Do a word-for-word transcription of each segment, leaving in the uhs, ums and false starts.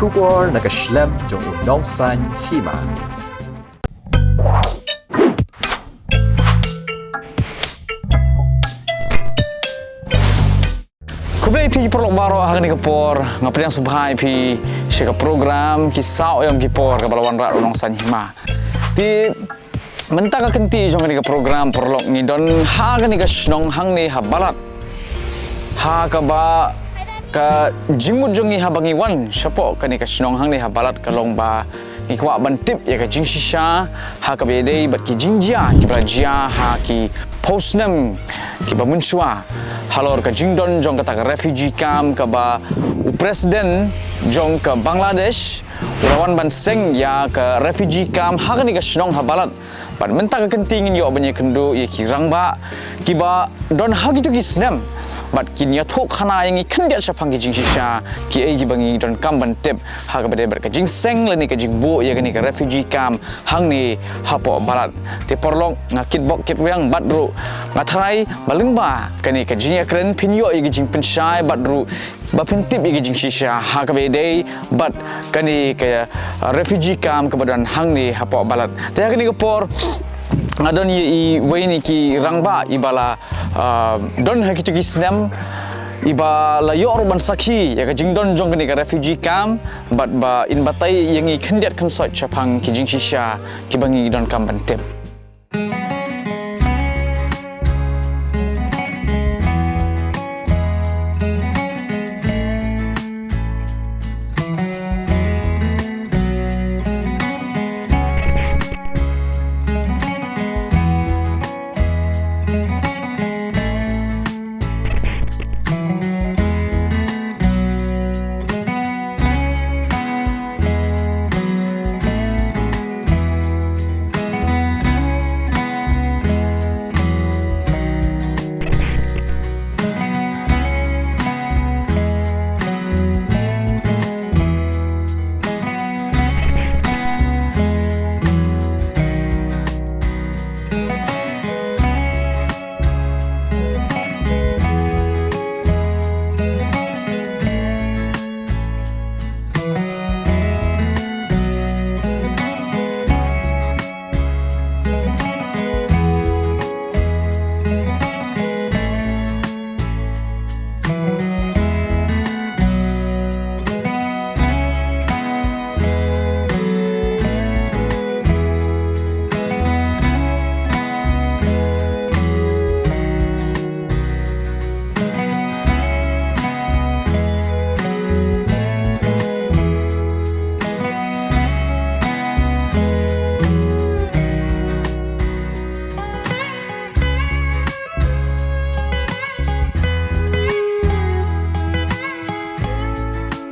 Khubor na ka shlem jong u Nongsaiñ Hima. Khublei phi ki paralok baroh ha kane ka por, nga pdiang sngewbha ïa phi sha ka program Ki Saw Ïa Ki Por kaba la wanrah da u Nongsaiñ Hima. Te mynta ka kynti jong kane ka program paralok ngi don ha kane ka shnong hangne ha Balat. Ha kaba ka jingmut jong ngi haba ngi wan shapoh kane ka shnong hangne ha Balat ka long ba ngi kwah ban tip ïa ka jingshisha ha kaba ïadei bad ki jingjia kiba la jia ha ki phew snem kiba mynshuwa halor ka jingdon jong kata ka refugee camp kaba u president jong ka Bangladesh u la wan ban seng ïa ka refugee camp ha kane ka shnong ha Balat. Bad mynta ka kynti ngin ïoh ban ïakynduh ïa ki rangbah kiba don ha kito ki snem bad kin ïathuh khana ïa ngi khyndiat shaphang ki jingshisha kiei kiba ngi donkam ban tip ha kaba ïadei bad ka jingseng lane ka jingbuh ïa kane ka refugee camp hangne hapoh Balat. Te paralok nga kitbok kitrwiang bad ruh nga tharai ba lyngba kane ka jingïakren phin ïoh ïa ka jingpynshai bad ruh ba phin tip ïa ka jingshisha ha kaba ïadei bad kane ka, uh, refugee camp kaba don hangne hapoh Balat. Te ha kane ka por nga don ïa iwei na ki rangbah iba la, uh, don ha kito ki snem iba la ïoh ruh ban sakhi ïa ka jingdon jong kane ka refugee camp bad ba in batai ïa ngi khyndiat khynsoit shaphang ki jingshisha kiba ngi donkam ban tip.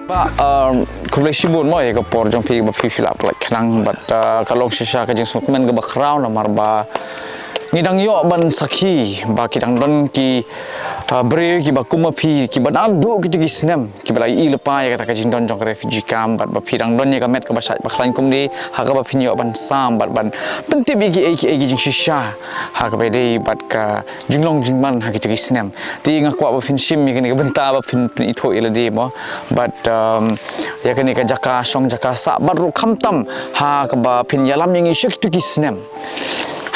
Bah, um, khublei shibun mo ïa ka por jong phi ba phi phi la pynlait khnang bad, uh, ka long shisha ka jingsngewkmen kaba khraw namar ba ngi dang ïoh ban sakhi ba ki dang don ki, uh, briew kiba kum ma phi kiba naduh kito ki snem kiba la ïohi lypa ïa kata ka jingdon jong ka refugee camp bad ba phi dang don ïa ka met kaba shait ba khlaiñ kumne ha kaba phin ïoh ban sam bad ban pyntip ïa kiei kiei ki jingshisha ha kaba ïadei bad ka jinglong jingman ha kito ki snem. Te nga kwah ba phin shim ïa kane ka bynta ba phin, phin ithuh ïa lade mo bad, um, ïa kane ka jaka shong jaka sah bad ruh khamtam ha kaba phin ïalam ïa ngi sha kito ki snem.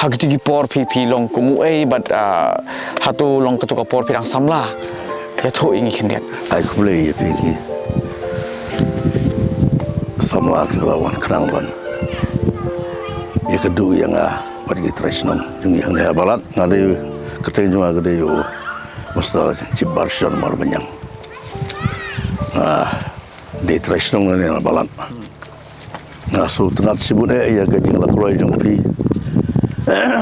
Ha kito ki por phi phi long kum uei bad, uh, hato long kato ka por phi dang samla. Ïathuh ïa ngi khyndiat. Ai khublei ïa phi ki samla kiba la wan khnang ban ïakynduh ïa nga bad ki trai shnong jong ngi hangne ha Balat. Nga dei, kyrteng jong nga ka dei u Master Chief Barshon Marbaniang. Nga dei trai shnong nangne na Balat. Nga sngewtynnat shibun eh ïa ka jingïakloi jong phi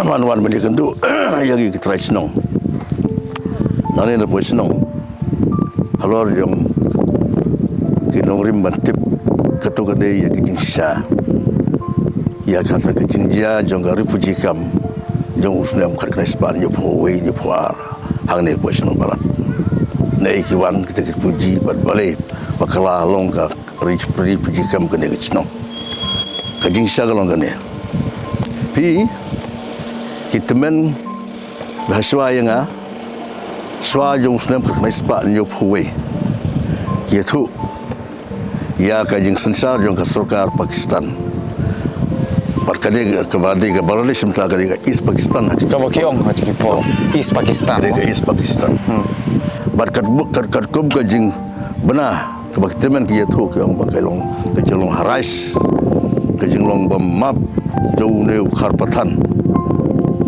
ban wan ban ïakynduh ïa ki trai shnong nangne na poi shnong halor jong ki nongrim ban tip kato ka dei ïa ki jingshisha ïa kata ka jingjia jong ka refugee camp jong u snem khatkhyndai spah hynñiewphew wei hynñiewphew ar hangne poi shnong Balat. Naei ki wan kita ki refugee bad balei ba ka la long ka refugee camp kane ka shnong. Ka jingshisha ka long kane. Phi ki tymmen ba shuwa ïa nga shuwa jong u snem khatkhyndai spah hynñiewphew wei ki ïathuh ïa ka jingsynshar jong ka sorkar Pakistan. Bad ka dei ka, ba dei ka Bangladesh mynta, ka dei ka East Pakistan. Kaba ki ong ha ki por East Pakistan. Ka dei ka East Pakistan. Bad kat kat katkum ka jingbna kaba ki tymmen ki ïathuh ki ong ba ka long ka jinglong ha rai, ka jinglong ba map jong une u khar pathan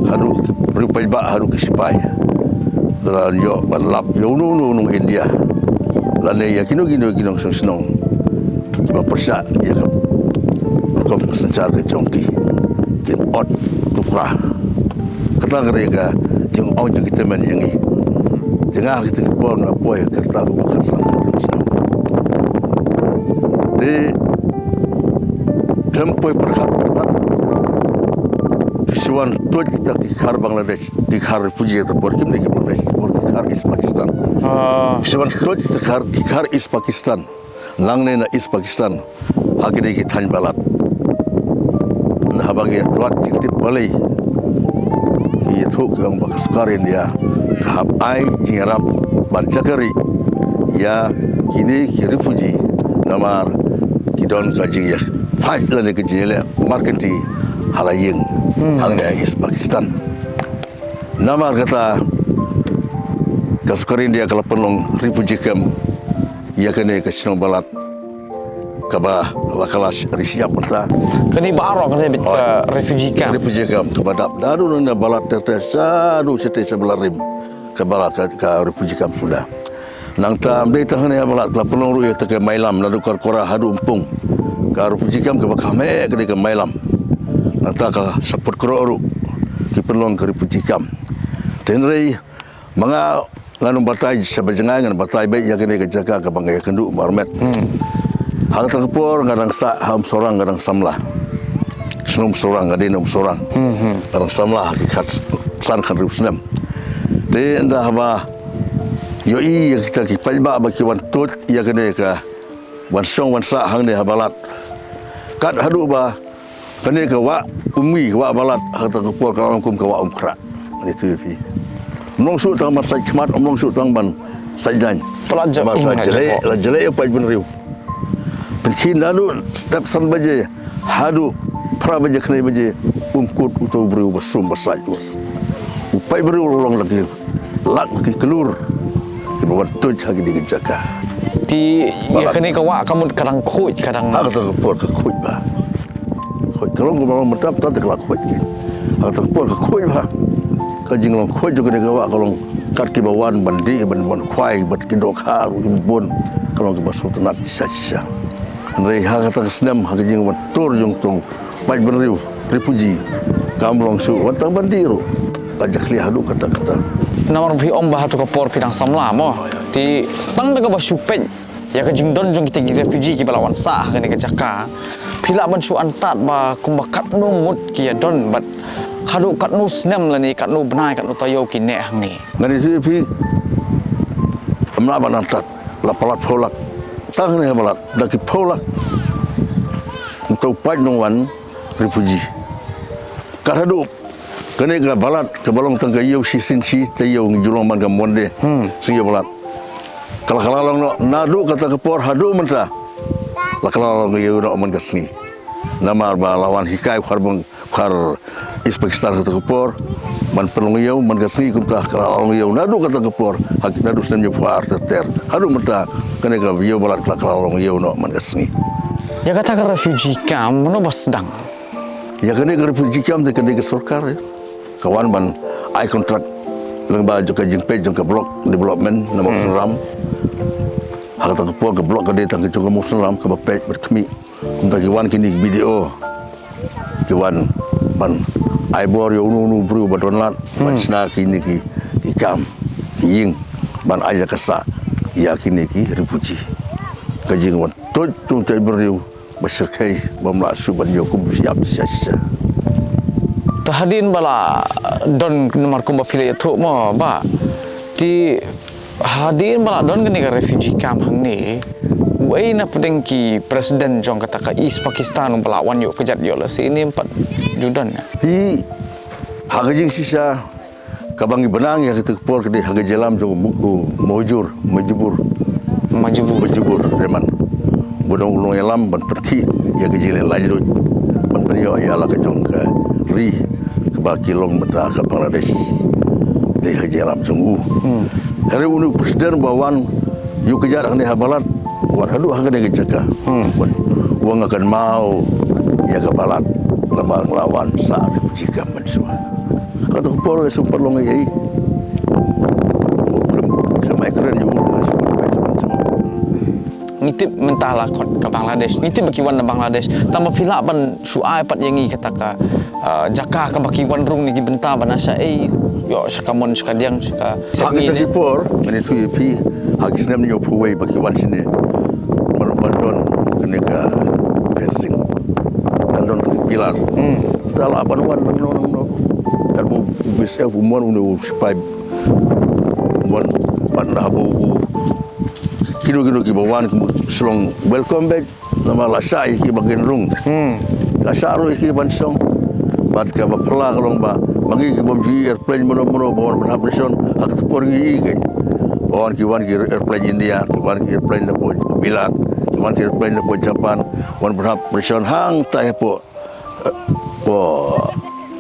haduh ki briew paidbah, haduh ki sipai. Lada ïoh ban lap ïa uno uno u nong India lane ïa kino kino ki nongshong shnong kiba pyrshah ïa ka rukom ka synshar ka jong ki, kin ot tukra. Kata ka dei ka jingong jong ki tymmen jong ngi. Te nga ha kita ki por nga poi ha ka rta kaba khatsan. Te khlem poi pyrkhat, ki shu wan tuid kita ki khar Bangladesh, ki khar refugee, ta por kim dei ki Bangladesh, ta por ki khar East Pakistan. Ah. Ki shu wan tuid kita khar, ki khar East Pakistan. Nangne na East Pakistan ha kine ki thaiñ Balat. Naba ngi ïa tuid jingtip balei, ki ïathuh ki ong ba ka sorkar India ka hap ai jingïarap ban jaka rieh ïa kine ki refugee, namar ki don ka jingïapait lane ka jingïaleh markynti ha la ïing hangne ha East Pakistan. Namar kata ka sorkar India ka la pynlong refugee camp ïa kane ka shnong Balat kaba la kylla ri shyiap mynta. Kane baroh kane beit ka refugee camp. Refugee camp kaba dap naduh na Balat ter ter shaduh shatei sha Balat Rim, kaba la ka, ka refugee camp suda. Nangta ym dei tang hangne ha Balat, ka la pynlong ruh ïa kata ka Mailam, naduh Karkora haduh Umpung. Ka refugee camp kaba kham heh ka dei ka Mailam. Nangta ka Sapotkroh ruh ki pynlong ka refugee camp. Te hynrei ma nga, ngan ym batai sha ba jngai, ngan batai beit ïa kane ka jaka kaba nga ïakynduh marmet. Ha kata ka por nga dang sah ha Umsawrang, nga dang samla. Shnong Umsawrang, nga dei na Umsawrang. Nga dang samla ha ki khatsan khathynriew snem. Te ynda haba ïohi ïa kita ki paidbah ba ki wan tuid ïa kane ka wan shong wan sah hangne ha Balat. Kat haduh ba kane ka wah Umngi, ka wah Balat, ha kata ka por ka long kum ka wah Umkhrah. Ngan ïathuh ïa phi. Ym long shuh tang ban sait khmat, ym long shuh tang ban sait jaiñ. Te la jleh, la jleh ïa u paidbynriew. Pynkhih naduh step san baje haduh phra baje khyndai baje, um kut uto u briew ba sum ba sait. U paidbynriew u long la ki lak, la ki klur kiba wan tuid ha kine ki jaka. Te ïa kane ka wah ka mut ka dang khuid, ka dang. Ha kata ka por ka khuid bha. Khuid, ka long kumba long mynta, mynta te ka la khuid ki. Ha kata ka por ka khuid bha. Ka jinglong khuid jong kane ka wah ka long kat kiba wan ban dih, ban, ban khwai bad ki dohkha kiba bun, ka long kiba sngewtynnat shisha shisha. Hynrei ha kata ka snem, ha ka jingwan tur jong uto u paidbynriew refugee, kam long shuh wan tang ban dih ruh. La jakhlia haduh katta katta. Namar phi ong ba hato ka por phi dang samla mo. Te tang da kaba shu peit ïa ka jingdon jong kita ki refugee kiba la wan sah ha kane ka jaka, phi lah ban shu antad ba kumba katno ngut ki ïadon bad haduh katno snem lane katno bnai, katno taïew ki neh hangne? Ngan ïathuh ïa phi, ym lah ban antad, la palat phew lak. Tang hangne ha Balat da ki phew lak uto u paid nongwan refugee. Kat haduh kane ka Balat kaba long tang ka ïew shisien shi taïew, ngi ju long man ka Monday, sngi ïew Balat. Ka la kylla long noh naduh kata ka por haduh mynta. La kylla long ïew noh man ka sngi. Namar ba la wan hikai u khar bang, u khar East Pakistan kata ka por ban pynlong ïew man ka sngi, kumta ka la long ïew naduh kata ka por, ha, naduh snem hynñiewphew ar ter ter haduh mynta. Kane ka ïew Balat ka la kylla long ïew noh man ka sngi. Ïa kata ka refugee camp mano ba sdang? Ïa kane ka refugee camp te ka dei ka sorkar, eh, ka wan ban ai kontrak lyngba jong ka jingpeit jong ka block development na Mawsynram. Ha kata ka por ka block ka dei tang ka jong ka Mawsynram kaba peit bad khmih. Kumta ki wan kine ki B D O, ki wan ban ai bor ïa uno uno u briew ba don lad ban shna kine ki, ki kam, ki ïing, ban ai ïa ka sah ïa kine ki refugee. Ka jingwan tuid jong u paidbynriew ba shyrkhei bym lah shuh ban ïoh kum u shyiap shisha shisha. Te hadien ba la don, namar kumba phi la ïathuh mo Bah, te hadien ba la don kane ka refugee camp hangne, uei na pdeng ki president jong kata ka East Pakistan uba la wan ïoh kjat ïoh lehse ne ym pat ju don? Hi, ha ka jingshisha kaba ngi bna ïa kata ka por ka dei ha ka jingïalam jong u Mu-, u Mujur, Majbur. Majbur. Majbur Rehman. U U nongïalam ban pynkhih ïa ka jingleh laitluid, ban pynïoh ïa la ka jong ka ri kaba ki long mynta ka Bangladesh. Te ha ka jingïalam jong u. Hmm. Hynrei une u president ba wan ïuh kjat hangne ha Balat, wan haduh ha kane ka jaka. Hmm. Wan, u ong nga kynmaw ïa ka Balat, namar nga la wan sah refugee camp mynshuwa. Kata ka por lei sum pat long ei ei. Khlem, khlem ai kren ïa u te lei sum pat long ei ei. Ngi tip mynta la khot ka Bangladesh. Ngi tip ba ki wan na Bangladesh. Tang ba phi lah ban shu ai pat ïa ngi kata ka, ah, jaka kaba ki wan rung na ki bynta ba na sha ei, ïoh sha ka mon sha ka diang sha ka. Ha kata ki por, ngan ïathuh ïa phi, ha ki snem hynñiewphew wei ba ki wan shane. Mar ba don kane ka fencing. Ngan don kane ka pillar. Hmm. Te la ban wan nangno nangno. Katba u B S F u mon, une u sipai u mon, ban da haba u kino kino kiba wan, ki shu long welcome back. Namar la shah ïa ki ba kin rung. Hmm. La shah ruh ïa ki ban shong. Bad kaba phylla ka long ba ma ngi ki bym ju i airplane mano mano ba wan ban hap ration, ha kata ka por ngi i ki. Ba wan ki, wan ki airplane India, ki wan ki airplane na pdeng Bilat, ki wan ki airplane na pdeng Japan, wan ban hap ration hangtai hapoh hapoh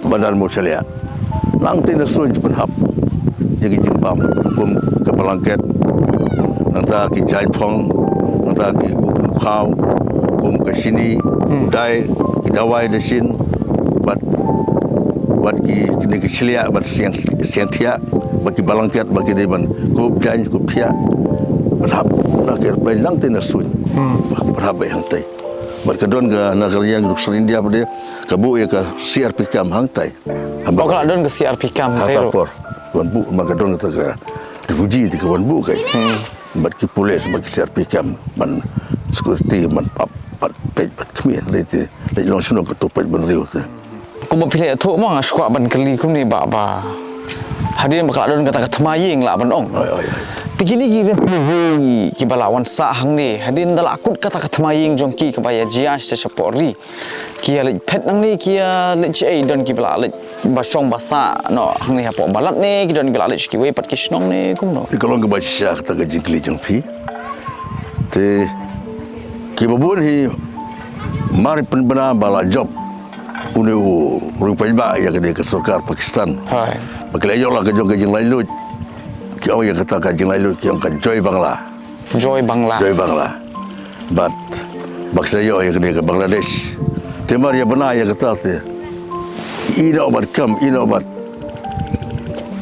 Bandar Musalia. Nangta na suiñ pynhap ïa ki jingbam kum ka blanket, nangta ki jaiñphong, nangta ki bukhaw, kum ka shini, hmm, dai, ki dawai dashin, bad, bad ki, kine ki shliah, bad siang, siang thiah, bad ki blanket, bad ki dei ban kup jaiñ, kup thiah, pynhap na ki airplane nangta na suiñ. Hmm. Pynhap ïa hangtai. Bad ka don ka, na ka liang ruh ka sorkar India pat de ka buh ïa ka C R P camp hangtai. Haba ka la don ka C R P camp hangtai ruh. Por wan buh, ma ka don kata ka refugee te ka wan buh kai. Hmm. Bad ki police, bad ki C R P camp, ban security, ban pap, bad peit, bad khmih, lei te, lei long shano ka tu peit ban riew te. Kumba phi la ïathuh mo, nga shu kwah ban kylli kumne ba, ba hadien ba ka la don kata ka thma ïing lah ban ong. Oi, oi, oi. Te kine ki refugee kiba la wan sah hangne, hadien da la kut kata ka thma ïing jong ki kaba ïa jia sha shapoh ri, ki ïa leit phet nangne, ki ïa leit shaei? Don kiba la leit ba shong ba sah noh hangne hapoh Balat ne, ki don kiba la leit sha kiwei pat ki shnong ne, kumno? Te ka long kaba shisha kata ka jingkylli jong phi. Te kiba bun hi mar pynbna ba la jop une u riewpaidbah ïa kane ka sorkar Pakistan. Hai. Ba ki la ïoh la ka jong ka jinglaitluid. Ki ong ïa kata ka jinglaitluid ki ong ka Joy Bangla. Joy Bangla. Joy Bangla. Bad ba ki sa ïoh ïa kane ka Bangladesh. Te mar ïa bna ïa kata te i noh bad kam, i noh bad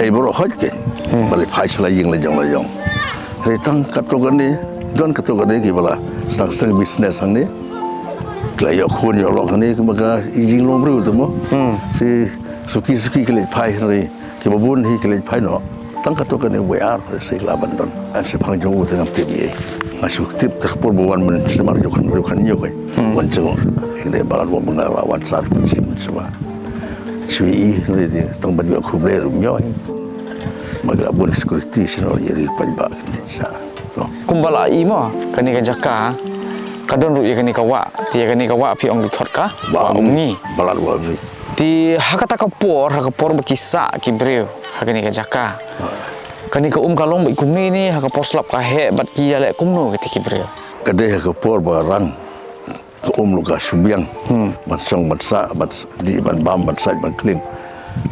ei baroh hoi ke. Hmm. Ba leit phai sha la ïing la jong la jong. Hynrei tang katto katne, don katto katne kiba la sdang sdang business hangne. Ki la ïoh khun ïoh lok hangne, kumba ka i jinglong briew te mo. Hmm. Te suki suki ki leit phai, hynrei kiba bun hi ki leit phai noh. Tang katto katne wei ar, hynrei sa ki la ban don. Em, shaphang jong u te ngam tip ei. Nga shu tip te ka por ba wan mynshuwa mar jong ka hynriew ka hynñiew kai. Hmm. Wan jngoh. Ïa kane Balat, wan ba nga la wan sah refugee mynshuwa. Shu i, hynrei te tang ban ïoh khublei ruh ym ïoh. Ma ki la bun security shano ïa ri paidbah kine sha. Kumba la i mo, kane ka jaka ka don ruh ïa kane ka wah, te ïa kane ka wah phi ong ki khot ka Wah Umngi. Balat Wah Umngi. Te ha kata ka por, ha ka por ba ki sah ki briew ha kane ka jaka, kane ka um ka long beit kumne ne ha ka por slap ka heh bad ki ïaleh kumno kita ki briew? Ka dei ha ka por ba rang. Ka um ruh ka shu biang. Hmm. Ban shong ban sah, ban s-, dih ban bam, ban sait ban khlieng.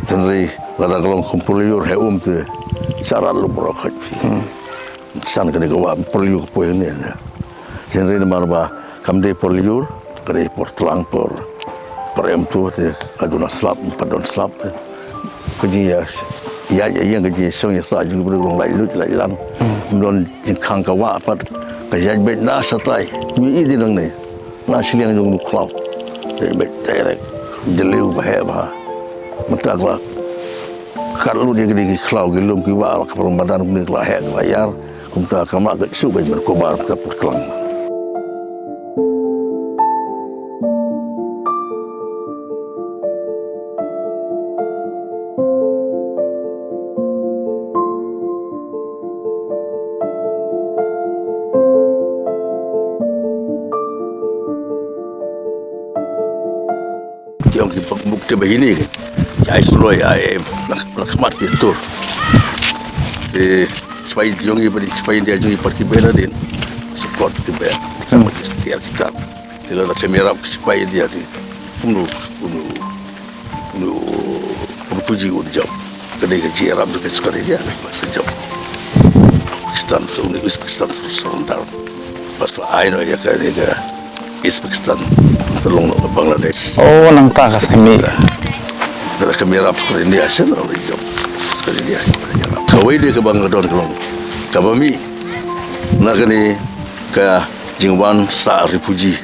Hynrei lada ka long kum por lyiur heh um te sharat lut baroh khoit phi. Hmm. Shan kane ka wah por lyiur ka poi ne. Hynrei namar ba kam dei por lyiur, ka dei por tlang, por, por em tu te ka duna slap, pat don slap te. Ka jingïa, ïa, ïa, ïa, ka jingïashong ïasah jong ki briew ka long laitluid laitlang. Hmm. Ym don jingkhang ka wah pat, ka ïaid beit na shatai. Ngi i dei nangne. Na shiliang jong u khlaw. Te beit direct. Jylliew ba heh bha. Mynta ka la kat lut ïa kine ki khlaw ki lum ki wah la ka pynlong madan kumne ka la heh ka la ïar. Kumta ka mah ka shu beit ban kubar kumta por tlang. Ki ong ki pakmuk te bahini ki ai suloi ai em na, na khmat ki tur. Te sipai jong ngi pat, sipai India jong ngi pat ki beh nadien. Support ki beh. Ka pat ki tiar Kita, te lada khlem ïarap ki sipai India te, kumno, kumno, kumno refugee un jop. Ka dei ka jingïarap jong ka sorkar India, ka sa jop. Pakistan, so, East Pakistan, so, surrender. Bad sa ai noh ïa ka, ïa ka East Pakistan, ka long noh ka Bangladesh. Oh, nangta ka sa mih. Lada khlem ïarap sorkar India, shen noh jop. Sorkar India, ïarap. Kawei de kaba nga don ka long, kaba mih na kane ka jingwan sah refugee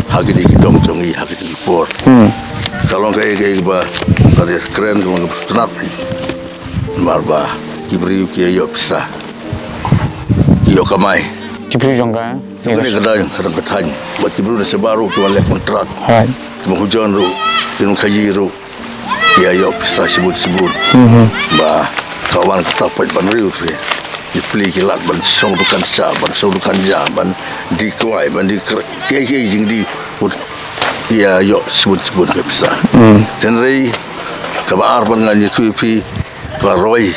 ha kine ki dong jong ngi ha kine ki por. Hmm. Ka long kaei kaei ba ka dei kren ka long kaba sngewtynnat. Namar ba ki briew ki ïoh pisa, ki ïoh kamai. Ki briew jong ka, jong kane ka dang, ka dang ka thaiñ. Bad ki briew na shabar ruh ki wan leh kontrak. Right. Ki wan hujon ruh, ki wan khaïi ruh. Ki ïa ïoh pisa shibun shibun. Mhm. Ba ka wan kata paid ban riew phi. Ki plie ki lad ban shong dukan sha, ban shong dukan ja, ban die kwai, ban die kreh. Kiei kiei jingdie, ki ïa ïoh shibun shibun ka pisa. Mm. Hynrei kaba ar ban ngan ïathuh ïa phi, ka la roi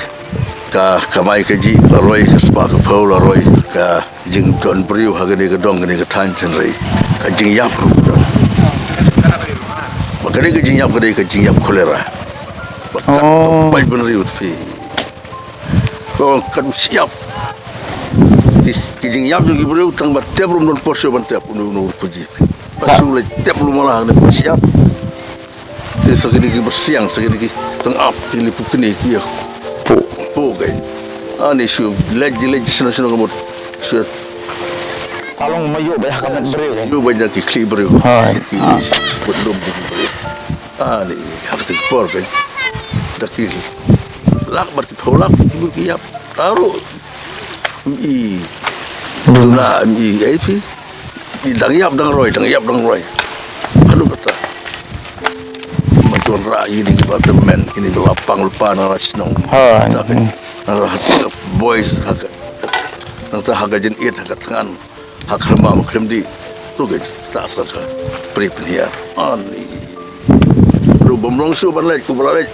ka kamai kajih, la roi ka spah ka phew, la roi ka jingdon briew ha kane ka dong kane ka thaiñ, hynrei ka jingïap ruh ka don. Ba kane ka jingïap ka dei ka jingïap cholera. Ba kat, oh, to paid bynriew te phi. Ba kat u shyiap. Ki, ki jingïap jong ki briew tang ba tep ruh ym don por shuh ban tep, unu unu ruh phi. Ba shu leit tep ruh mala ha kane ba shyiap. Te sa kine ki byrsiang, sa kine ki tang ap, kine pukni ki ïa. Pu. Pu kai. Ani shu leit ji leit ji sno sno ka mut. Shu. Ka long ma ïoh ba ha ka met briew. Ïoh ba ïa ki khlieh briew. Hai. Ki, ah, put lum ki briew. Ani ha kata ka por kai. Da ki lak bad ki phew lak ki briew ki ïap. Taruh. Ym i. Duna. Duna, ym i, ei phi. I dang ïap dang roi, dang ïap dang roi. Haduh kata. Matuan ra ini ki ba tymmen, ini ba la pang lypa na la shnong. Ha, ta, hmm, na la boys ha ka. Nangta ha ka jingit ha ka thngan. Ha ka lama ma khlem dih. Tu ka ta asal ka. Pri pynhiar. Ani. Ruh bym long shuh ban leit, kumba la leit.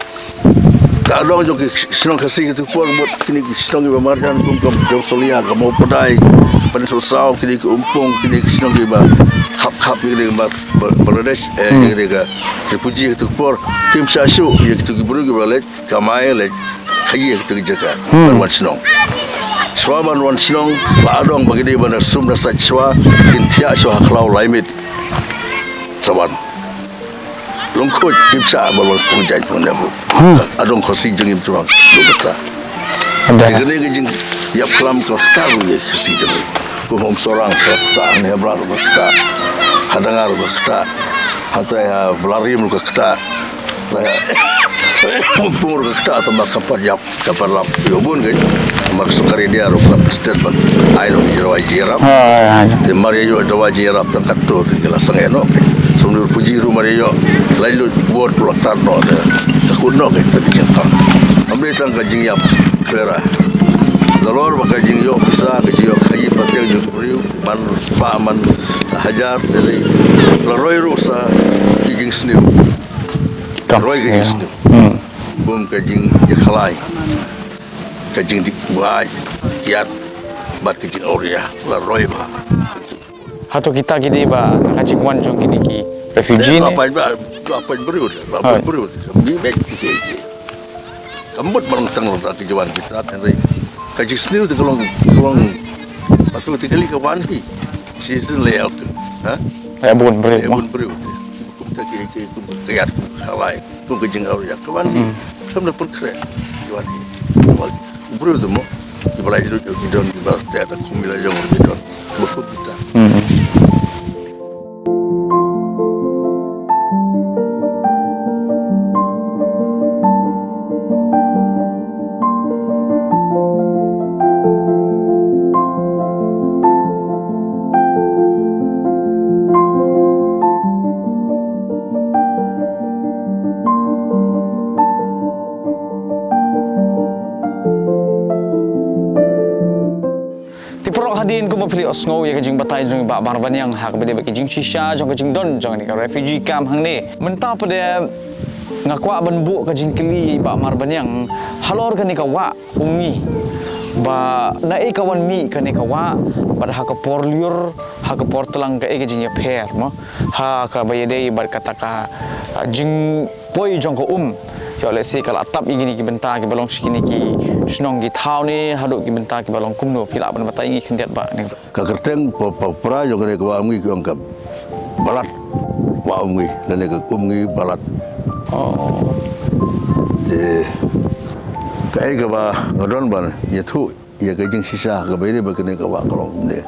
Ka dong jong ki shnong Khasi kito ki por mut kine ki shnong kiba marjan kum ka Jongsolia, ka Mawpadai, Pynshongsaw, kine ki Umpung, kine ki shnong kiba khap khap ïa kine ba, ba, Bangladesh, eh, hmm, ïa kine ka refugee kito ki por, kim shah shuh ïa kito ki briew kiba leit kamai, leit khaïi ha kito ki jaka, hmm, ban wan shnong. Shuwa ban wan shnong, la dong ba ki dei ban da sum da sait shuwa, kin thiah shuwa ha khlaw lai miet. Sa wan. Lyngkhuid kim shah ba long pynjah pynjah. Hmm. Adong Khasi jong ngi mthuang. Dei kata. Ada. Te kane ka jingïap klam ka ktah ruh ïa Khasi jong ngi. Kum Umsawrang ka ktah, ne Blar ka ktah. Ha Dangar ka ktah. Hatai ha Blarim ka ktah. Umpung ka ktah tang ba kam pat ïap. Ka paralok ïa u bun ka. Mar ka sorkar India ruh ka pynstad ban ai noh ïa ki dawai jingïarap. Ha, ha, ha. Te mar ïa ïoh dawai jingïarap tang katto te ki la sangeh noh ka. Sum dur puji ruh mar ïa ïoh. Laitluid ward ruh la krat noh te. Ka kut noh ka te ka jingpang. Ym dei tang ka jingïap cholera. Nalor ba ka jingïoh pisa, ka jingïoh khaïi pateng jong ki briew, man spah man hajar te dei. La roi ruh sa ki jingsniew. Kam sniew. Roi ki jingsniew. Hmm. Bun ka jingïakhlaiñ, ka jingdih wad, kiad, bad ka jingawria, la roi bha. Hato kita ki dei ba na ka jingwan jong kine ki refugee ne? Ba pait ba, ba pait briew, ba pait briew. Kam dei bad ki ki ki. Kam mut ba long tang la ka jingwan kita, hynrei ka jingsniew te ka long, ka long, ba tu te kali ka wan hi. Season layout. Ha? Layout bun briew. Layout bun briew te. Kumta ki, ki, kum ka kiad, kum ka khalai. Kum ka jingawria ka wan hi. Hmm. Khlem da pynkhreh. Ka wan hi. Ka wan hi. U briew te mo. Ki ba la jlut ki don, ki ba te da kum ila jong ki don. Ba kut kita. Hmm. Te paralok, hadien kumba phi la ïohsngew ïa ka jingbatai jong i Bah Marbaniang ha kaba ïadei bad ka jingshisha jong ka jingdon jong kane ka refugee camp hangne. Mynta pat de nga kwah ban buh ka jingkylli ïa i Bah Marbaniang halor kane ka wah Umngi. Ba na ei ka wan mih kane ka wah, bad ha ka por lyiur, ha ka por tlang ka ei ka jingïapher, mo. Ha kaba ïadei bad kata ka, ah, jingpoi jong ka um. Ïoh lehse ka la tap ïa kine ki bynta kiba long sha kine ki shnong ki thaw ne, haduh ki bynta kiba long kumno, phi lah ban batai ngi khyndiat ba ne. Ka kyrteng pa, pa, para jong kane ka wah Umngi ki ong ka Balat. Wah Umngi, lane ka Umngi Balat. Oh. Te, ka ei kaba nga don ban ïathuh ïa ka jingshisha kaba ïadei bad kane ka wah ka long kumne.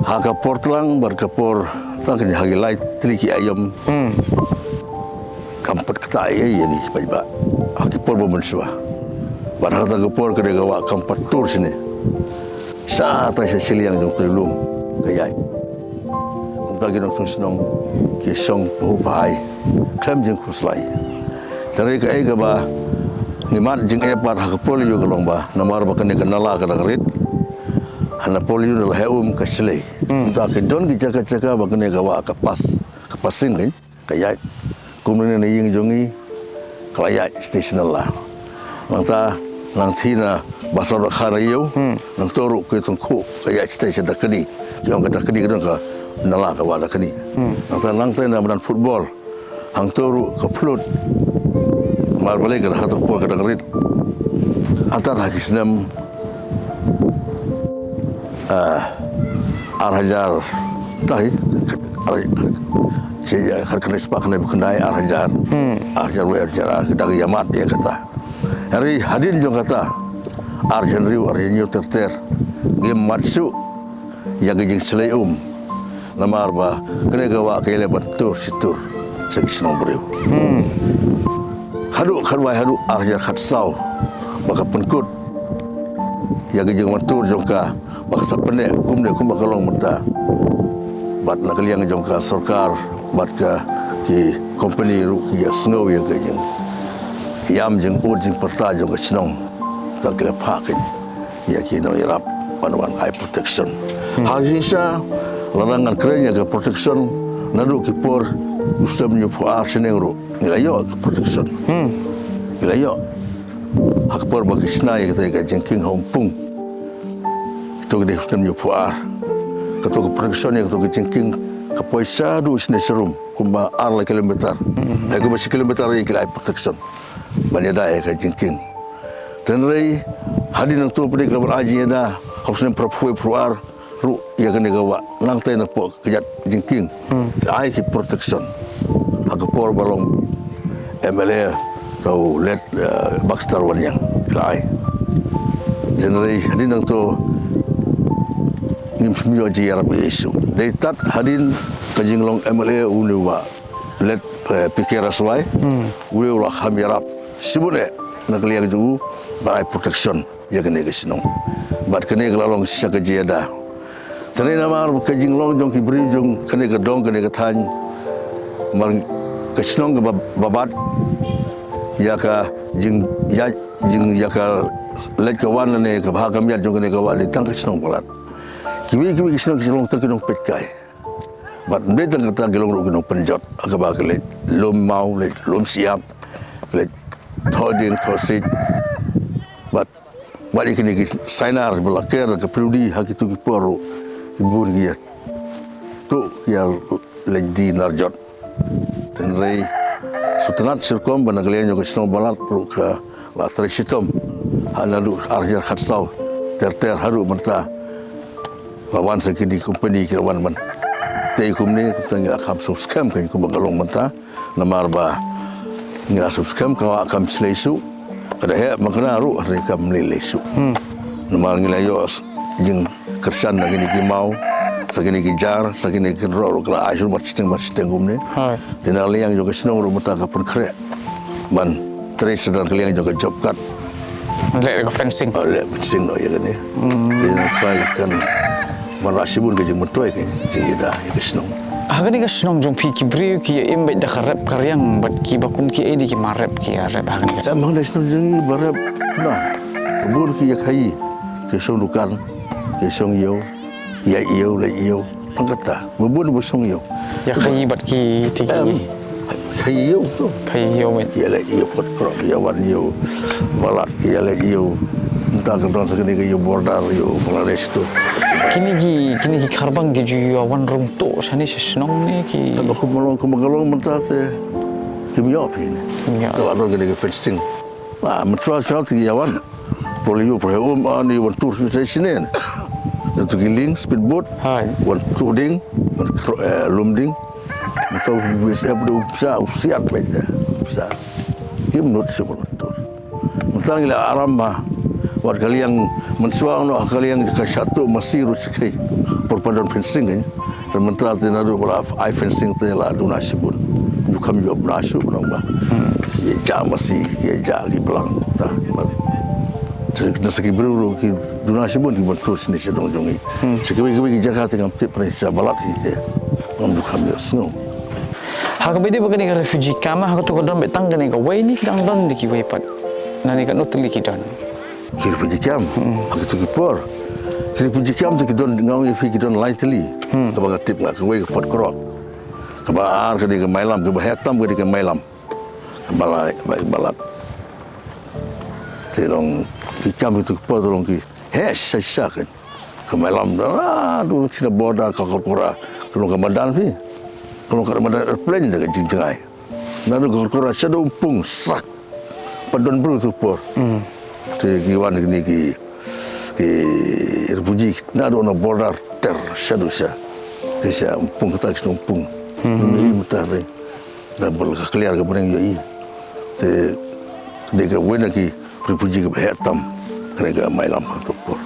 Ha ka por tlang bad ka por tlang kane ha ki lai tylli ki aïom. Hmm. Kam pat kata ei ei ïa ngi paidbah. Ha ki por ba mynshuwa. Bad ha kata ka por kane ka wah kam pat tur shane. Sa tai sha shiliang jong Twiwlung ka ïaid. Kumta ki nongshong shnong ki shong pahuh pahai khlem jingkhuslai. Tang ka ei kaba ngi mad jingeh pat ha ka por lyiur ka long ba namar ba kane ka nala ka dang rit. Ha na por lyiur na la heh um ka shlei. Hmm. Kumta ki don ki jaka jaka ba kane ka wah ka pass, ka passing kan. Ka ïaid. Kumne na ïing jong ngi ka la ïaid station la. Nangta nangthie na Basar Bakha na ïew. Hmm. Nangto ruh ka Tyngkhuh ka ïaid station Dakni. Ki ong ka Dakni ka don ka nala ka wah Dakni. Hmm. Nangta nangta na madan football. Hangto ruh ka plut. Mar balei ka ha to por ka dang rit. Ata ha ki snem ah, ar hajar, tai, ar, ar, shi, ar, kane spah kane khyndai, ar hajar. Hmm. Ar hajar wei, ar hajar ar, dang ïa mad ïa kata. Hynrei hadien jong kata, ar hajar hynriew, ar hajar hynñiew ter ter, ngim mad shuh ïa ka jingshlei um. Namar ba kane ka wah ka ïaleh ban tur shi tur sha ki shnong briew. Hmm. Haduh khatwai haduh ar hajar khatsaw ba ka pynkut ïa ka jingwan tur jong ka ba ka sa pyneh kumne kumba ka long mynta. Bad na ka liang jong ka sorkar bad ka ki company ruh ki ïa sngew ïa ka jingïam jingud jingpyrta jong ka shnong. Ta ki la phah kane ïa ki nongïarap ban wan ai protection. Hmm. Ha shisha lada ngan kren ïa ka protection naduh ki por u snem hynñiewphew ar shaneng ruh ngi la ïoh ka protection. Hmm. Ngi la ïoh ha ka por ba ki shna ïa kata ka jingkieng ha Umpung. Kato ka dei u snem hynñiewphew ar. Kato ka protection ïa kato ka jingkieng ka poi shaduh shane sharum kumba ar lai kilometer. Hmm. Ai kumba shi kilometer ïa ki la ai protection. Ban ïada ïa ka jingkieng. Hynrei hadien nangto pat ka la wan ai jingïada ha u snem phraphew wei phraphew ar ruh ïa kane ka wah nangta napoh ka jait jingkieng. Hmm. Ai ki protection ha ka por ba long M L A ka u late, eh, Baxter Wanniang. La ai. Hynrei hadien nangto ngim shym ïoh jingïarap ïa i shuh. Dei tad hadien ka jinglong M L A une u wah late, eh, P K Raswai, hmm, u la kham ïarap shibun eh na ka liang jong u ban ai protection ïa kane ka shnong. Bad kane ka la long shisha ka jingïada. Te namar ka jinglong jong ki briew jong kane ka dong kane ka thaiñ, mar ka shnong kaba, ba bat ïa ka jing, ïa, jing ïa ka leit ka wan ne ka bha ka miat jong kane ka wah dei tang ka shnong Balat. Kiwei kiwei ki shnong ki shnong tang ki nongpeitkai. Bad ym dei tang kata ki long ruh ki nongpynjot ha kaba ki leit lum maw, leit lum shyiap, leit thoh dieng thoh siej. Bad, bad ïa kine ki sainar ba la ker ka pyrdi ha kito ki por ruh ki bun ki ïa tuh ki ïa leit die nar jot. Hynrei sngewtynnat shi rukom ba na ka liang jong ka shnong Balat ruh ka la trei shitom. Ha naduh ar hajar khatsaw ter ter haduh mynta. Ba wan sa kine ki company ki la wan ban tei kumne, kumta ngi la kham sngewskhem kein kumba ka long mynta. Namar ba ngi la sngewskhem ka wah kam shlei shuh. Ka da heh makna ruh hynrei kam lei lei shuh. Hmm. Namar ngi la ïoh s-, jingkyrshan na kine ki maw, sa kine ki jar, sa kine ki kynroh ruh ka la ai shuh mar shiteng mar shiteng kumne. Hai. Te na liang jong ka shnong ruh mynta ka pynkhreh ban trei sa na ka liang jong ka job card. Leh ka fencing. Ah, leh fencing noh ïa kane. Hmm. Te na ka liang kan ban rah shibun ka jingmyntoi ka jingïada ïa ka shnong. Ha kane ka shnong jong phi ki briew ki ïa im beit da ka rep ka riang bad kiba kum kiei de ki mar rep ki ïa rep ha kane ka. Em, ha kane ka shnong jong ngi ba rep na. Bun ki ïa khaïi, ki shong dukan, ki shong ïew. Ïa ïew, leit ïew. Tang kata. Ba bun ba shong ïew. Ïa khaïi bad ki te ki. Em, khaïi ïew tu. Khaïi ïew beit. Ïa leit ïew Photkroh, ïa wan ïew Balat, ïa leit ïew Ta ka don sa kane ka ïa border ïa Bangladesh tu. Kine ki, kine ki kharbang ki ju ïa wan rung to shane sha shnong ne ki. Ba kum long kum ka long mynta te kim ïoh phi ne. Kim ïoh. Ta ba don kane ka fencing. Ah, mynta sha ki ïa wan. Poli ïa phi um an ïa wan tur sha sine ne. Ïa tu ki ling speedboat. Hai. Wan tu ding, wan kro-, eh, lum ding. Mynta u bisa, u bisa, u siat bad u bisa. Kim not sha wan tur. Mynta ngi la aram ma. Wat ka liang mynshuwa noh ka liang ka shatu masi ruh shi kai. Por pa don fencing kan. Mynta te naduh ba la ai fencing te la duna shibun. Ju kham ju bna shu bna ba. Ye ja masi, ye ja ki blang. Ta ma. Te na sa ki bru ruh ki duna shibun ki ban tur sini sha dong jong ngi. Sa ki wei ki wei ki jaka te ngam tip ne sha balat hi te. Ngam ju kham ju sngew. Ha kaba ïadei bad kane ka refugee camp, ha katu ka don beit tang kane kawei ne ki dang don da kiwei pat? Nane katno tylli ki don? Ki refugee camp, ha katu ki por. Ki refugee camp te ki don, nga ong ïa phi ki don lai tylli. Kaba nga tip nga kawei ka Photkroh. Kaba ar kane ka Mailam, kaba heh tam kane ka Mailam. Kaba lai, kaba, kaba lad. Te long ki camp katu ki por te long ki heh shisha shisha kan. Ka Mailam da, ah, duna shina border ka Kharkora. Ka long ka madan phi. Ka long ka madan airplane da ka jingjngai. Naduh ka Kharkora shaduh Umpung sak. Pat don bru tu por. Te ki wan kine ki, ki refugee naduh na border ter shaduh sha. Te sha Umpung kata ki Umpung. Ni mynta re. Da bal ka clear ka bneng ïohi. Te dei kawei na ki refugee kaba heh tam. Kane ka Mailam ha tu por.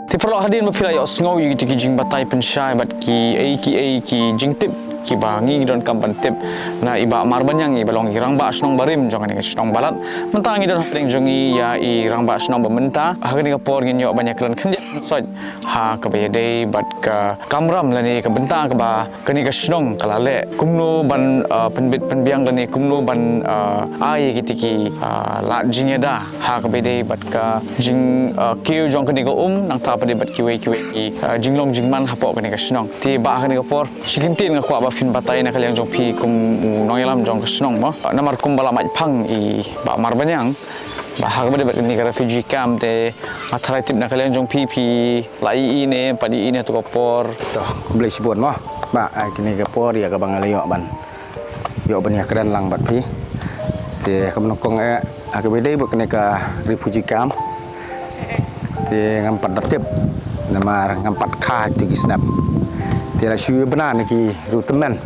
Te paralok, hadien ba phi la ïohsngew ïa kito ki jingbatai pynshai bad kiei kiei ki jingtip kiba ngi ngi donkam ban tip na i Bah Marbaniang iba long i Rangbah Shnong barim jong kane ka shnong Balat. Mynta ngi don hapdeng jong ngi ïa i Rangbah Shnong ba mynta. Ha kane ka por ngin ïoh ban ïakren khyndiat khynsoit ha kaba ïadei bad ka kamram lane ka bynta kaba kane ka shnong ka la leh kumno ban, ah, pynbit pynbiang lane kumno ban, ah, ai ïa kito ki, ah, lad jingïada ha kaba ïadei bad ka jing, ah, kiew jong kane ka um, nangta pat de bad kiwei kiwei ki, ah, jinglong jingman hapoh kane ka shnong. Te Bah, ha kane ka por shi kyntien nga kwah ba phin batai na ka liang jong phi kum u nongïalam jong ka shnong mo. Ah, namar kumba la mait phang i Bah Marbaniang ba ha kaba ïadei bad kane ka refugee camp te nga tharai tip na ka liang jong phi, phi la ïohi ne, pat ïohi ne ha tu ka por. To, khublei shibun mo. Bah, ha kane ka por ïa kaba nga la ïoh ban ïoh ban ïakren lang bad phi. Te kumno kong eh, ha kaba ïadei bad kane ka refugee camp. Te ngam pat da tip namar ngam pat kha ïa kito ki snem. Te la shu ïa bna na ki ruh tymmen.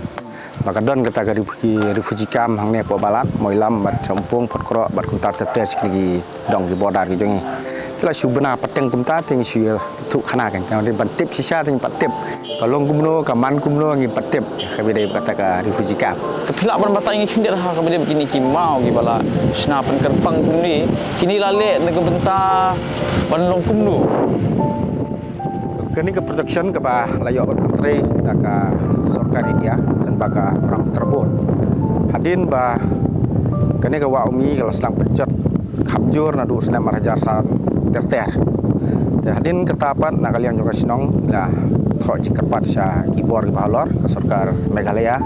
Ba ka don kata ka refu-, refugee camp hangne hapoh Balat, Mawlam bad Umpung, Photkroh bad kumta ter ter shi kine ki dong ki border ki jong ngi. Te la shu bna pateng kumta te ngi shu ïathuh khana kan. Te ban tip shisha te ngi pat tip. Ka long kumno, ka man kumno ngi pat tip. Kaba ïadei bad kata ka refugee camp. Te phi lah ban batai ngi khyndiat ha kaba ïadei bad kine ki maw kiba la shna pynkyrpang kumne. Kine la leh na ka bynta ban long kumno. Kane ka protection kaba la ïoh ban pyntrei da ka sorkar India lyngba ka Brahmaputra Board. Hadien ba kane ka wah Umngi ka la sdang pynjot kham jur naduh snem ar hajar san ter ter. Te hadien kata pat na ka liang jong ka shnong la thoh jingkyrpad sha ki bor kiba halor ka sorkar Meghalaya.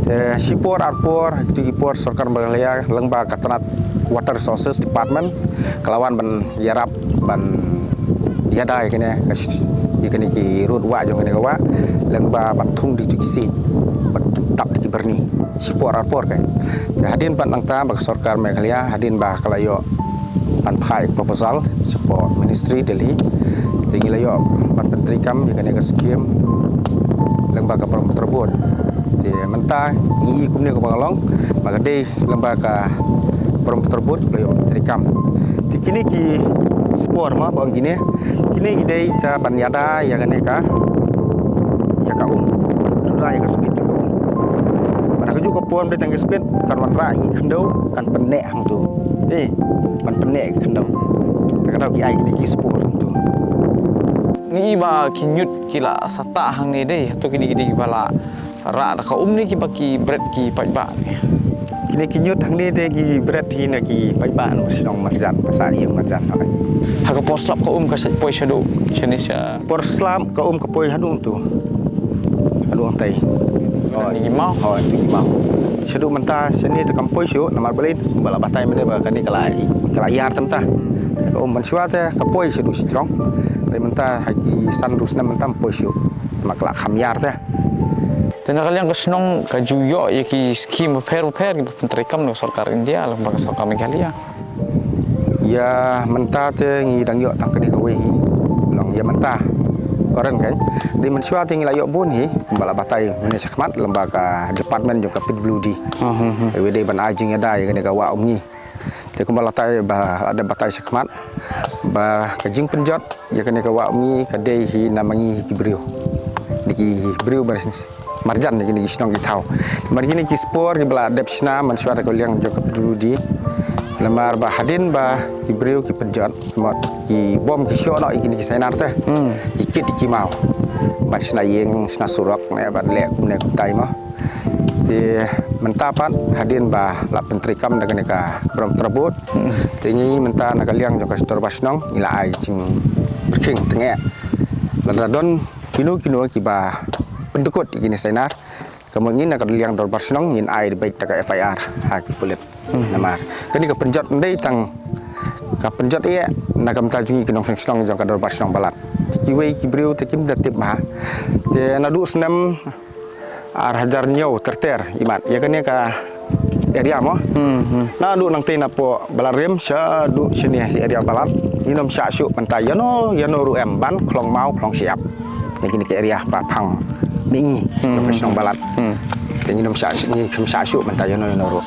Te shipor arpor, kito ki por sorkar Meghalaya lyngba ka tnat Water Resources Department ka la wan ban ïarap ban ïada ïa kane ka sh-, ïa kane ki rud wah jong kane ka wah lyngba ban thung da kito ki siej ban tap da ki byrni. Shipor arpor ka. Te hadien pat nangta ba ka sorkar Meghalaya hadien ba ka la ïoh ban phai proposal shapoh Ministry Delhi. Te ngi la ïoh ban pyntreikam ïa kane ka skim lyngba ka Brahmaputra Board. Te mynta ngi i kumne kumba nga long ba ka dei lyngba ka Brahmaputra Board ba la ïoh ban pyntreikam. Te kine ki spor ma ba ong kine, kine ki dei ta ban ïada ïa kane ka, ïa ka um. Duda ïa ka speed ïa ka um. Ba da kajuh ka por dei tang ka speed kan wanrah ïa ki khyndew kan pyneh hangto. Eh, ban pyneh ïa ki khyndew. Te ka dei ki ai kine ki spor hangto. Ngi i ba ki ñiut ki la sah ta hangne dei, hato kine ki dei kiba la rah da ka um ne kiba ki bret ki paidbah ne? Kine ki ñiut hangne te ki bret hi na ki paidbah na shnong Marjan, ba sah ïing Marjan hoi. Ha ka por slap ka um ka sa poi shaduh shane sha. Por slap ka um ka poi haduh tu. Haduh hangtai. Hoi. Ki maw? Hoi, tu ki maw. Shaduh mynta shane te kam poi shuh namar balei ba la batai mynne ba kane ka la, ka la ïar te mynta. Ka um mynshuwa te ka poi shaduh shajrong. Hynrei mynta ha ki san ruh snem mynta kam poi shuh. Namar ka la kham ïar te. Te na ka liang ka shnong ka ju ïoh ïa ki skim bapher bapher kiba pyntreikam na ka sorkar India lyngba ka sorkar Meghalaya. Ïa mynta te ngi dang ïoh tang kane kawei hi. Long ïa mynta. Current kan. Dei mynshuwa te ngi la ïoh bun hi. Kumba la batai mynne shakhmat lyngba ka department jong ka P W D. Hmm, hmm, hmm. Iwei dei ban ai jingïada ïa kane ka wah Umngi. Te kumba la batai ba, la dep batai shakhmat ba ka jingpynjot ïa kane ka wah Umngi ka dei hi na ma ngi hi ki briew. Dei ki briew ba marjan ïa kine ki shnong ki thaw. Namar kine ki spor kiba la dep shna mynshuwa da ka liang jong ka P W D. Namar ba hadien ba ki briew ki pynjot, namar ki bom ki shoh noh ïa kine ki sainar te. Hmm. Ki kit ïa ki maw. Bad shna ïing, shna surok ne bad leh kumne kumtai mo. Te mynta pat hadien ba la pyntreikam da kane ka burom tyrbuh. Hmm. Te ngi mynta na ka liang jong ka dorbar shnong ngi la ai jingpyrkhing tyngeh. Lada don kino kino kiba pyndykut ïa kine sainar. Ka mut ngi na ka liang dorbar shnong ngin ai beit da ka F I R ha ki pulit. Hmm. Namar kane ka pynjot ndei tang ka pynjot ïa na ka bynta jong ngi ki nongshong shnong jong ka dorbar shnong Balat. Kiwei ki briew te kim da tip bha. Te naduh snem ar hajar hynñiew ter ter imat ïa kane ka area mo. Hmm, hmm. Naduh nangtei napoh Balat Rim shaduh shane sha area Balat. Ngin ym shah shuh mynta ïano ïano ruh em ban khlong maw khlong shyiap. Ïa kine ki area ba phang mihngi. Hmm, ïa ka hmm, shnong hmm. Balat. Hmm. Te ngin ym shah shuh, ngin ym shah shuh mynta ïano ïano ruh.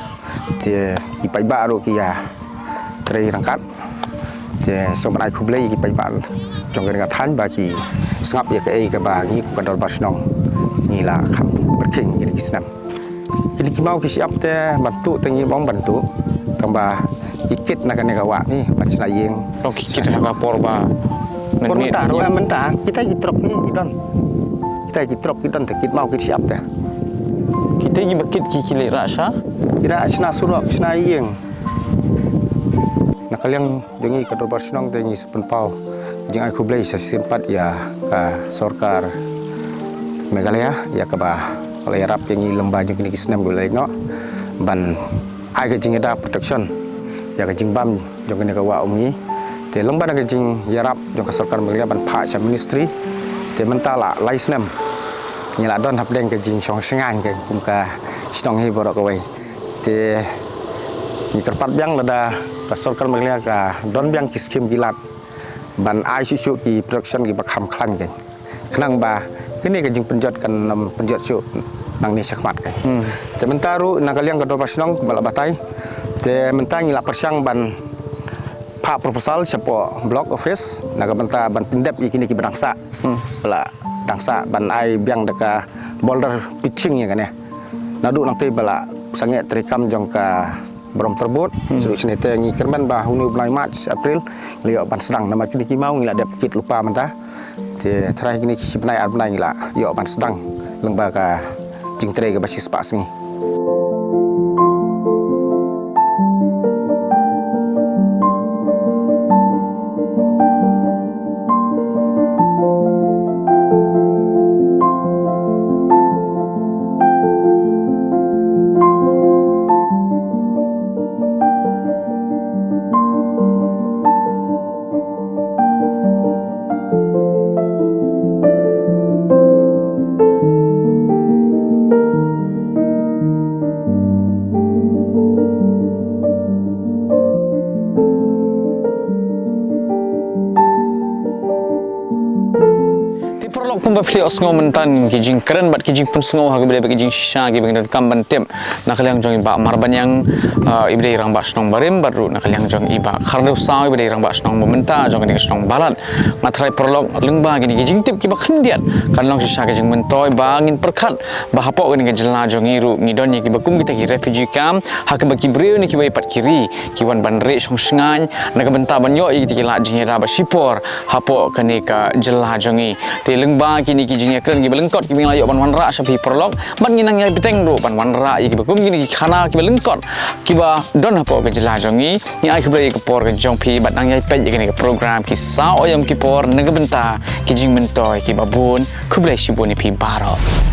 Te ki paidbah ruh ki ïa trei ryngkat. Te sngewbha ban ai khublei ïa ki paidbah jong kane ka thaiñ ba ki sngap ïa kaei kaba ngi kum ka dorbar shnong ngi la kham pyrkhing kine ki snem. Kine ki maw ki shyiap te ban tuh te ngim ong ban tuh. Tang ba ki kit na kane ka wah ngi ban shna ïing. Oh, ki kit ha ka por ba. Por mynta ruh mynta kita ki trok ngi ki don. Kita ki trok ki don te kit maw ki shyiap te. Kita ki ba kit ki ki leh rah sha. Ki rah shna surok shna ïing. Na ka liang jong ngi ka dorbar shnong te ngi sa pynpaw ka jingai khublei sa shisien pat ïa ka sorkar Meghalaya ïa kaba la ïarap ïa ngi lyngba jong kine ki snem ba la leit noh ban ai ka jingïada protection ïa ka jingbam jong kane ka wah Umngi. Te lyngba na ka jingïarap jong ka sorkar Meghalaya ban phah sha ministry te mynta la lai snem ngi la don hapdeng ka jingshong shngaiñ ka kum ka shnong hi baroh kawei. Te ngi kyrpad biang lada ka sorkar Meghalaya ka don biang ki skim ki lad ban ai shuh shuh ki protection kiba kham khlaiñ kein. Khnang ba kane ka jingpynjot kan ym pynjot shuh nangne shakhmat kein. Hmm. Te mynta ruh na ka liang ka dorbar shnong kumba la batai. Te mynta ngi la pyrshang ban phah proposal shapoh block office na ka bynta ban pyndep ïa kine kiba dang sah. Hmm. Ba la dang sah ban ai biang da ka boulder pitching ïa kane. Naduh nangtei ba la sangeh treikam jong ka burom tyrbuh. Hmm. Shuh shane te ngi kyrmen ba une u bnai March, April ngi la ïoh ban sdang namar kine ki maw ngi la dep kit lypa mynta. Te tharai kine ki bnai ar bnai ngi la ïoh ban sdang lyngba ka jingtrei kaba shispah sngi. Te paralok, kumba phi la ïohsngew mynta ki jingkren bad ki jingpynsngew ha kaba ïadei bad ki jingshisha kiba ngi donkam ban tip na ka liang jong i Bah Marbaniang, ah, iba dei i Rangbah Shnong barim, bad ruh na ka liang jong i Bah Khardewsaw iba dei i Rangbah Shnong ba mynta jong kane ka shnong Balat. Nga tharai paralok, lyngba kine ki jingtip kiba khyndiat kan long shisha ka jingmyntoi ba ngin pyrkhat ba hapoh kane ka jylla jong ngi ruh ngi don ïa kiba kum kita ki refugee camp ha kaba ki briew ne kiwei pat ki ri ki wan ban rieh shong shngaiñ na ka bynta ban ïoh ïa kita ki lad jingïada ba shipor hapoh kane ka jylla jong ngi. Te lyngba ba kine ki jingïakren kiba lyngkot kiba ngi la ïoh ban wanrah sha phi paralok, bad ngi nang ïai bteng ruh ban wanrah ïa kiba kum kine ki khana kiba lyngkot kiba don hapoh ka jylla jong ngi. Ngi ai khublei ïa ka por ka jong phi bad nang ïai peit ïa kane ka program Ki Saw Aïom Ki Por na ka bynta ki jingmyntoi kiba bun. Khublei shibun ïa phi baroh.